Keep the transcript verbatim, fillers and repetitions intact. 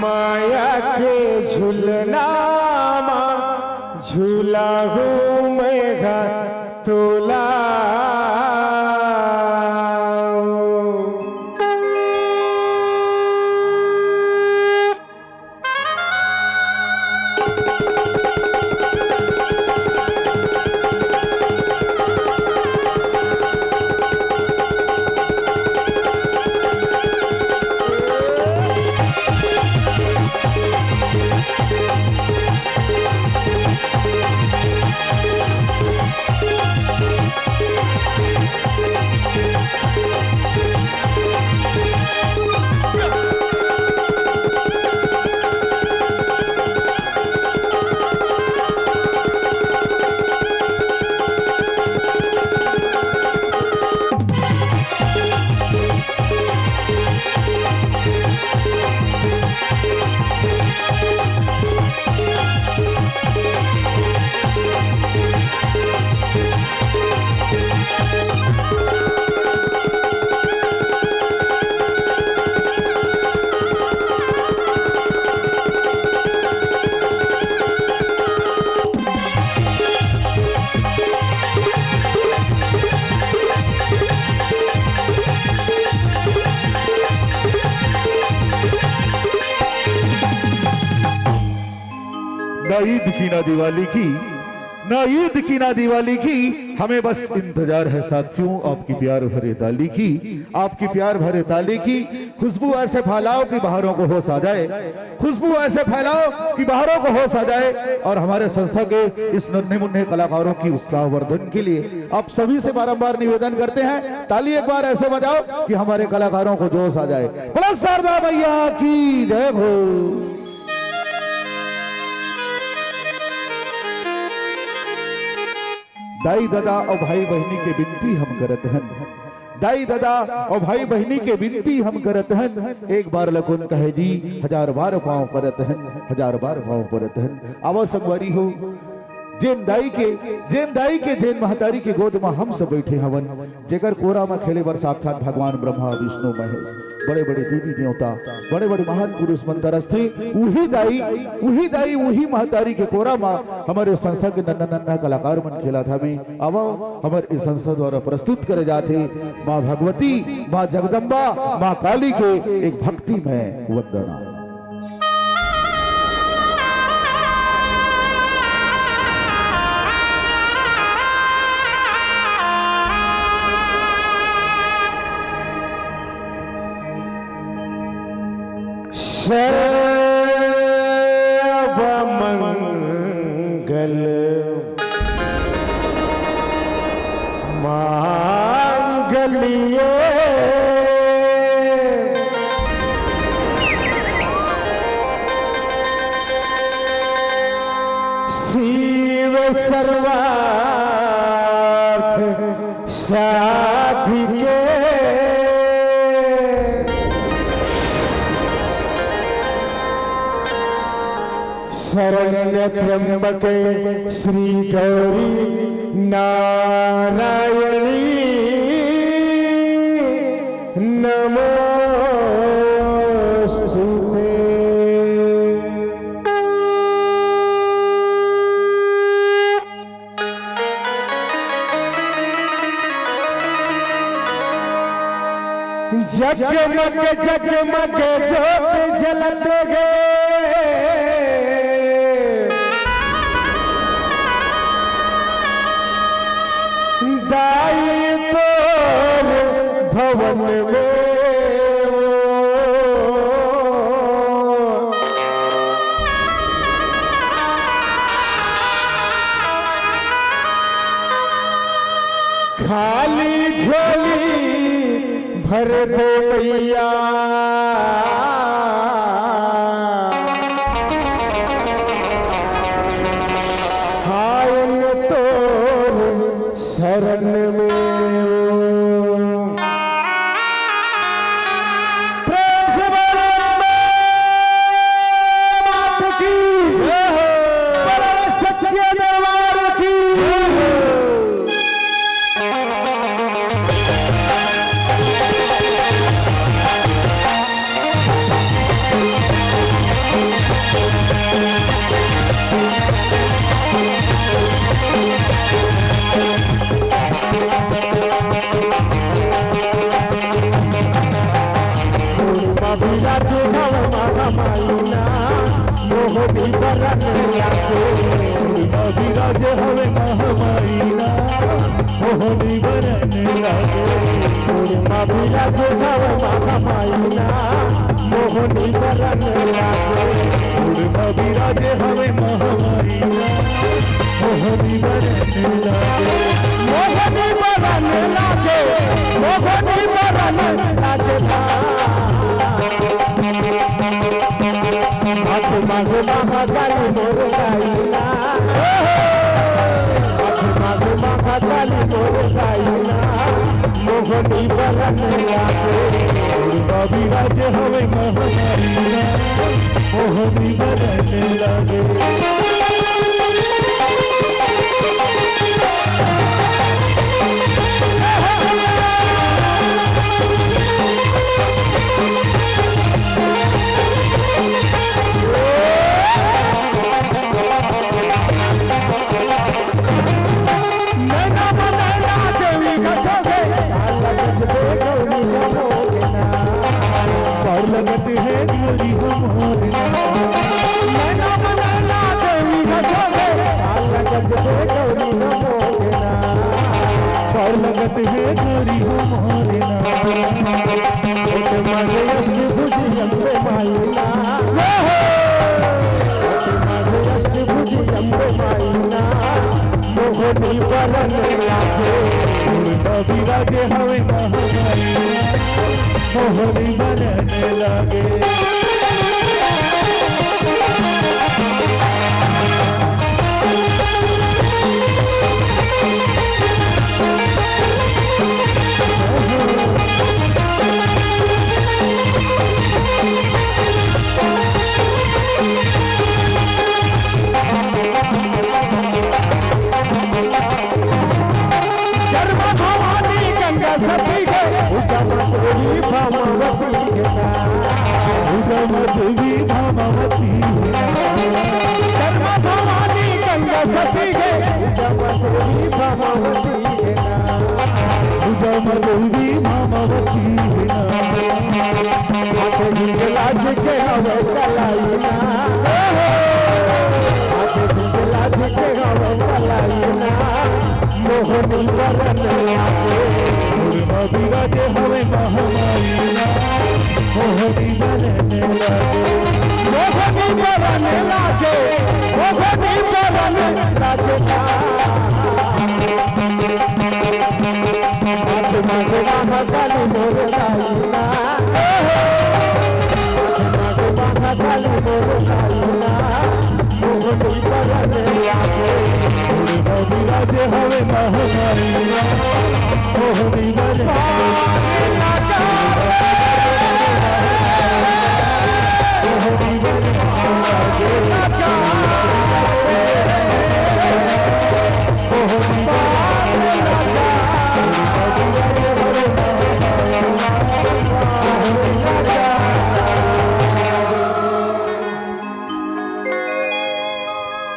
माया के झुलना मा झुलाहूँ मैं गा तोला। ना ईद की ना दिवाली की, ना ईद की ना दिवाली की, हमें बस इंतजार है साथियों आपकी प्यार भरे ताली की, आपकी प्यार भरे ताली की। खुशबू ऐसे फैलाओ कि बाहरों को होश आ जाए, खुशबू ऐसे फैलाओ कि बाहरों को होश आ जाए और हमारे संस्था के इस नन्हे मुन्ने कलाकारों की उत्साहवर्धन के लिए आप सभी से बारंबार निवेदन करते हैं, ताली एक बार ऐसे बजाओ कि हमारे कलाकारों को जोश आ जाए। बोलो शारदा मैया की जय हो। दाई ददा अउ भाई बहिनी के बिनती हम करत हन, दाई ददा अउ भाई बहिनी के बिनती हम करत हन। एक बार ल कोन कहे जी, हजार बार पाँव परत हन, हजार बार पाँव परत हन। आवो संगवारी हो, जेन दाई के, जेन दाई के, जेन महतारी के गोद म हम सब बइठे हवन, जेकर कोरा म खेले बर साक्षात भगवान ब्रह्मा, विष्णु, महेश, बड़े-बड़े देवी देवता, बड़े-बड़े महान पुरुष मन तरसथे, उही दाई, उही दाई, उही महतारी के कोरा म हमर ए संस्था के नन्ना-नन्ना कलाकार मन खेलत हवे। आवव, हमर ए संस्था द्वारा प्रस्तुत करे जाथे माँ भगवती, माँ जगदम्बा, माँ काली के एक भक्तिमय वंदना। सर्वमंगल मांगल्ये शिव सर्वार्थ साधिके शरण्य त्र्यंबके श्री गौरी नारायणी नमोस्तुते। जगमग जगमग जोत जलत हे दाई तोर भवन में। खाली झोली भर दे मैया, आयन तोर शरण में। प्रेम से बोलो अम्बे मात की, बोलो सच्चे दरबार की। हवे महामाई ना, मोहनी बरन लागे। कुड़मा बिराजे हवे महामाई ना, मोहनी बरन लागे। कुड़मा बिराजे हवे महामाई ना, मोहनी बरन लागे। कुड़मा बिराजे हवे महामाई ना, मोहनी बरन लागे। मोहनी बरन लागे, मोहनी बरन लागे। हाथ मांगो मामा काली मोर दाई ना। हाथ मांगो मामा काली मोर दाई ना। मोहनी बरन लागे। कुड़मा बिराजे हवे महामाई ना, मोहनी बरन लागे। नैना म नैना देवी का सोगे, काला गजबे गौरी का मोगना। पार लगत हे गौरी हो मोरना। नैना म नैना देवी का सोगे, काला गजबे गौरी का मोगना। पार लगत हे गौरी हो मोरना। एक मांगे अष्टभुजी अम्बे माई ना। एक मांगे अष्टभुजी अम्बे माई ना। मोहनी बरन लागे। कुड़मा बिराजे हवे महामाई ना, मोहनी बरन लागे। कर्मा भवानी गंगा सती के, उजमा देवी भामावती के ना। उजमा देवी भामावती के ना। कर्मा भवानी गंगा सती के, उजमा देवी भामावती के ना। उजमा देवी भामावती के ना। हाथे झुक लाज के हवे कलाई ना। हाथे झुक लाज के हवे कलाई ना। मोहनी बरन लागे। कुड़मा बिराजे हवे महामाई ना। मोहनी बरन लागे। मोहनी बरन लागे। मोहनी बरन लागे ना। हाथ मांगो मामा काली मोर दाई ना। हाथ मांगो मामा काली मोर दाई ना। मोहनी बरन लागे। कुड़मा बिराजे हवे महामाई ना। मोहनी बरन लागे।